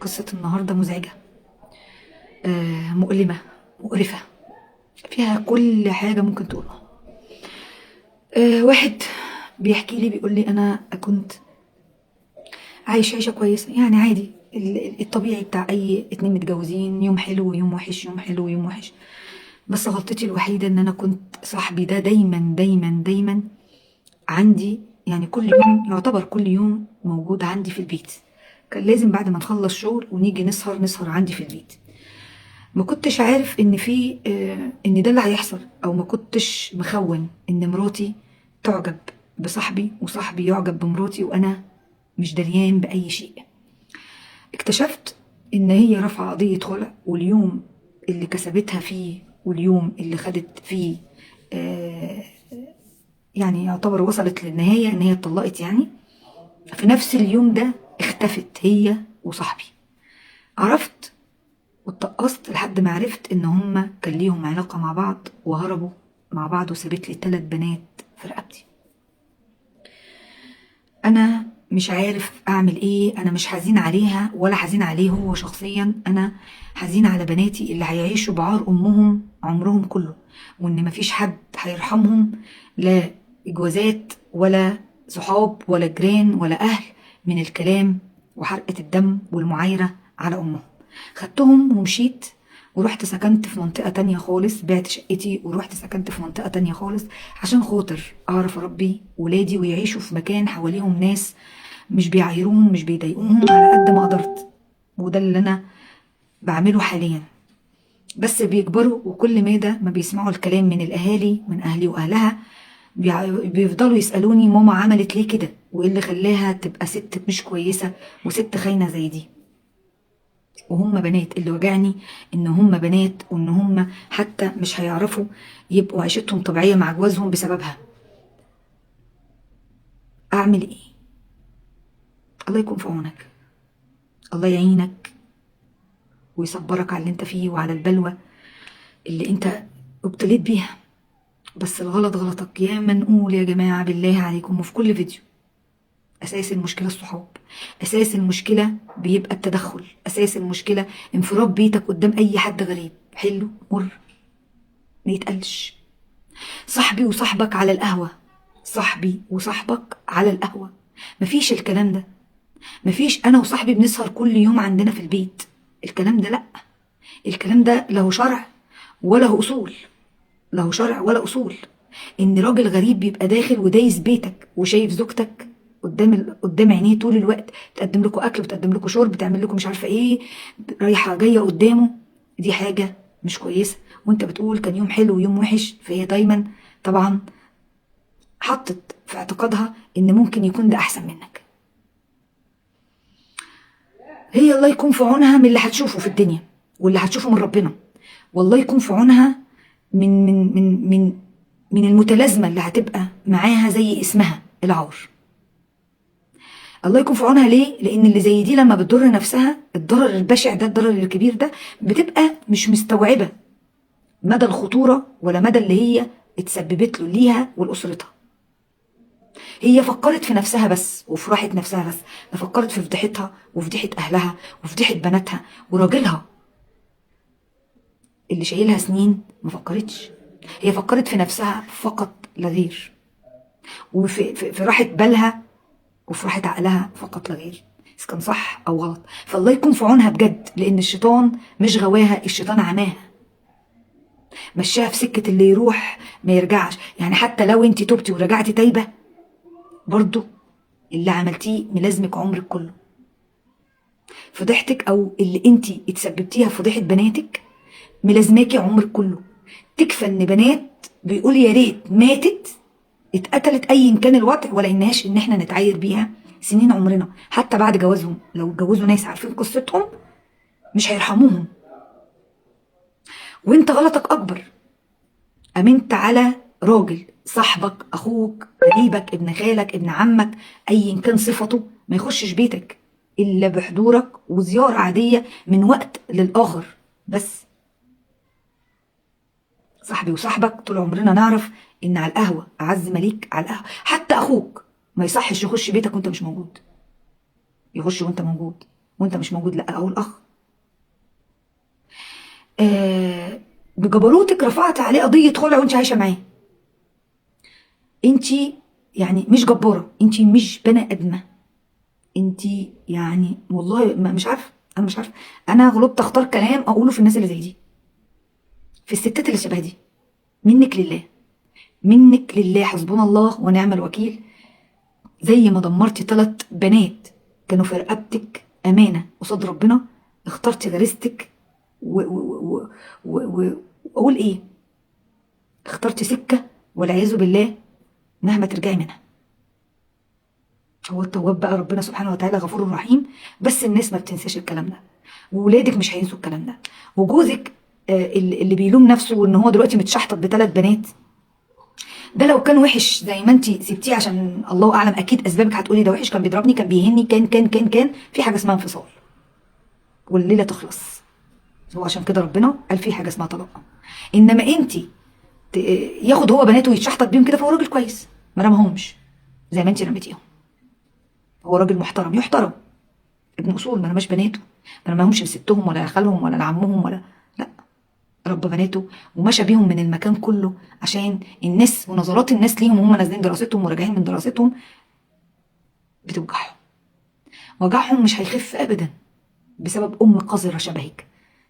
قصة النهاردة مزعجة، مؤلمة، مقرفة، فيها كل حاجة ممكن تقولها. واحد بيحكي لي بيقول لي أنا كنت عايش عيشة كويسة، يعني عادي، الطبيعي بتاع أي اتنين متجوزين، يوم حلو ويوم وحش، يوم حلو ويوم وحش. بس غلطتي الوحيدة إن أنا كنت صاحبي ده دايما دايما دايما عندي، يعني كل يوم، يعتبر كل يوم موجود عندي في البيت. كان لازم بعد ما نخلص شغل ونيجي نسهر عندي في البيت. ما كنتش عارف ان في ان ده اللي هيحصل، او ما كنتش مخون ان مراتي تعجب بصاحبي وصاحبي يعجب بمراتي وانا مش دريان باي شيء. اكتشفت ان هي رفع قضية خلع، واليوم اللي كسبتها فيه واليوم اللي خدت فيه يعني يعتبر وصلت للنهاية ان هي اتطلقت، يعني في نفس اليوم ده اختفت هي وصاحبي. عرفت واتقصت لحد ما عرفت ان هما كان ليهم علاقة مع بعض وهربوا مع بعض، وسابت لي 3 بنات في رقبتي. انا مش عارف اعمل ايه. انا مش حزين عليها ولا حزين عليه هو شخصيا، انا حزين على بناتي اللي هيعيشوا بعار امهم عمرهم كله، وان مفيش حد هيرحمهم، لا جوازات ولا صحاب ولا جيران ولا اهل، من الكلام وحرقة الدم والمعايرة على امهم. خدتهم ومشيت ورحت سكنت في منطقة تانية خالص، بعت شقتي ورحت سكنت في منطقة تانية خالص عشان خاطر أعرف أربي ولادي ويعيشوا في مكان حواليهم ناس مش بيعايروهم مش بيضايقوهم على قد ما قدرت، وده اللي أنا بعمله حاليا. بس بيكبروا وكل مادة ما بيسمعوا الكلام من الأهالي، من أهلي وأهلها، بيفضلوا يسألوني ماما عملت ليه كده، وإيه اللي خلاها تبقى ست مش كويسة وست خاينة زي دي. وهم بنات، اللي وجعني ان هم بنات، وان هم حتى مش هيعرفوا يبقوا عيشتهم طبيعية مع جوازهم بسببها. اعمل ايه؟ الله يكون في عونك، الله يعينك ويصبرك على اللي انت فيه وعلى البلوى اللي انت ابتليت بيها. بس الغلط غلطك. يا ما نقول يا جماعة بالله عليكم، وفي كل فيديو، أساس المشكلة الصحاب، أساس المشكلة بيبقى التدخل، أساس المشكلة انفراد بيتك قدام أي حد غريب، حلو مر ما يتقلش. صاحبي وصاحبك على القهوة، صاحبي وصاحبك على القهوة، مفيش الكلام ده. مفيش أنا وصاحبي بنسهر كل يوم عندنا في البيت، الكلام ده لأ. الكلام ده له شرع وله أصول، له شرع ولا أصول. إن راجل غريب بيبقى داخل ودايس بيتك وشايف زوجتك قدام عينيه طول الوقت، بتقدم لكم اكل، بتقدم لكم شرب، بتعمل لكم مش عارفه ايه، رايحة جاية قدامه، دي حاجة مش كويسة. وانت بتقول كان يوم حلو ويوم وحش، فهي دايما طبعا حطت في اعتقادها ان ممكن يكون ده احسن منك. هي الله يكون في عونها من اللي هتشوفه في الدنيا واللي هتشوفه من ربنا، والله يكون في عونها من من من من من المتلازمه اللي هتبقى معاها زي اسمها العار. الله يكون في عونها. ليه؟ لان اللي زي دي لما بتضر نفسها الضرر البشع ده، الضرر الكبير ده، بتبقى مش مستوعبة مدى الخطورة ولا مدى اللي هي اتسببت له ليها ولاسرتها. هي فكرت في نفسها بس وفي راحة نفسها بس، ما فكرت في فضيحتها وفضيحه اهلها وفضيحه بناتها وراجلها اللي شايلها سنين، ما فكرتش. هي فكرت في نفسها فقط لا غير، وفي في راحة بالها وفي راحة عقلها فقط لا غير، إذا كان صح أو غلط. فالله يكون في عونها بجد، لأن الشيطان مش غواها، الشيطان عماها، مشاها في سكة اللي يروح ما يرجعش. يعني حتى لو انت توبتي ورجعتي تايبة، برضو اللي عملتيه ملازمك عمرك كله. فضيحتك أو اللي انت اتسببتيها في فضيحة بناتك ملازماكي عمرك كله. تكفى ان بنات بيقول يا ريت ماتت اتقتلت ايا كان الوضع، ولا انهاش ان احنا نتعاير بيها سنين عمرنا، حتى بعد جوازهم. لو اتجوزوا ناس عارفين قصتهم مش هيرحموهم. وانت غلطك اكبر، امنت على راجل صاحبك، اخوك، قريبك، ابن خالك، ابن عمك، ايا كان صفته، ما يخشش بيتك الا بحضورك وزيارة عادية من وقت للاخر بس. صاحبي وصاحبك طول عمرنا نعرف ان على القهوة اعز مليك على القهوة. حتى اخوك ما يصحش يخش بيتك وانت مش موجود، يخش وانت موجود. وانت مش موجود، لا اهو الاخ. بجبروتك رفعت عليه قضية خلع وانت عايشه معاه. انت يعني مش جبارة، انت مش بني ادمه، انت يعني والله مش عارفه، انا مش عارفه، انا غلطت اختار كلام اقوله في الناس اللي زي دي، في الستات اللي شبه دي. منك لله، منك لله، حسبنا الله ونعم الوكيل. زي ما دمرتي 3 بنات كانوا في رقبتك امانه قصاد ربنا، اخترتي غريزتك واقول ايه، اخترتي سكة والعياذ بالله مهما ترجعي منها. هو التواب بقى ربنا سبحانه وتعالى غفور رحيم، بس الناس ما بتنساش الكلام ده، وولادك مش هينسوا الكلام ده، وجوزك اللي بيلوم نفسه وان هو دلوقتي متشحطط ب3 بنات، ده لو كان وحش زي ما انت سبتيه عشان الله اعلم اكيد اسبابك هتقولي ده وحش، كان بيضربني، كان بيهني، كان كان كان كان في حاجة اسمها انفصال والليلة تخلص. هو عشان كده ربنا قال في حاجة اسمها طلاق. انما انت ياخد هو بناته ويتشحطط بيهم كده، فهو راجل كويس ما رماهمش زي ما انت رميتيهم، هو راجل محترم يحترم، ابن اصول، ما رماش بناته، ما رماهمش لستهم ولا لخالهم ولا لعمهم ولا لا، ربى بناته ومشى بيهم من المكان كله عشان الناس ونظرات الناس ليهم وهم نازلين دراستهم وراجعين من دراستهم بتوجعهم، وجعهم مش هيخف ابدا بسبب ام قذرة شبهك.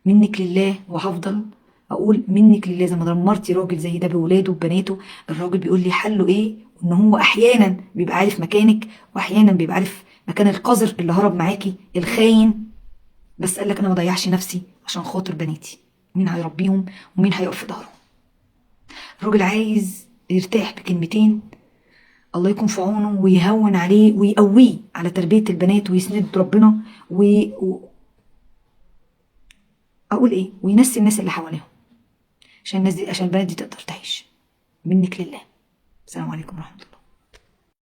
منك لله، وهفضل اقول منك لله. زي ما دمرتي راجل زي ده بولاده وبناته، الراجل بيقول لي حله ايه، ان هو احيانا بيبقى عارف مكانك واحيانا بيبقى عارف مكان القذر اللي هرب معاكي الخاين، بس قال لك انا ما ضيعش نفسي عشان خاطر بناتي، مين هيربيهم ومين هيقف في ظهرهم. الراجل عايز يرتاح بكلمتين، الله يكون في عونه ويهون عليه ويقويه على تربية البنات ويسند ربنا اقول ايه، وينسي الناس اللي حواليهم عشان الناس دي، عشان البنات دي تقدر تعيش. منك لله. السلام عليكم ورحمة الله.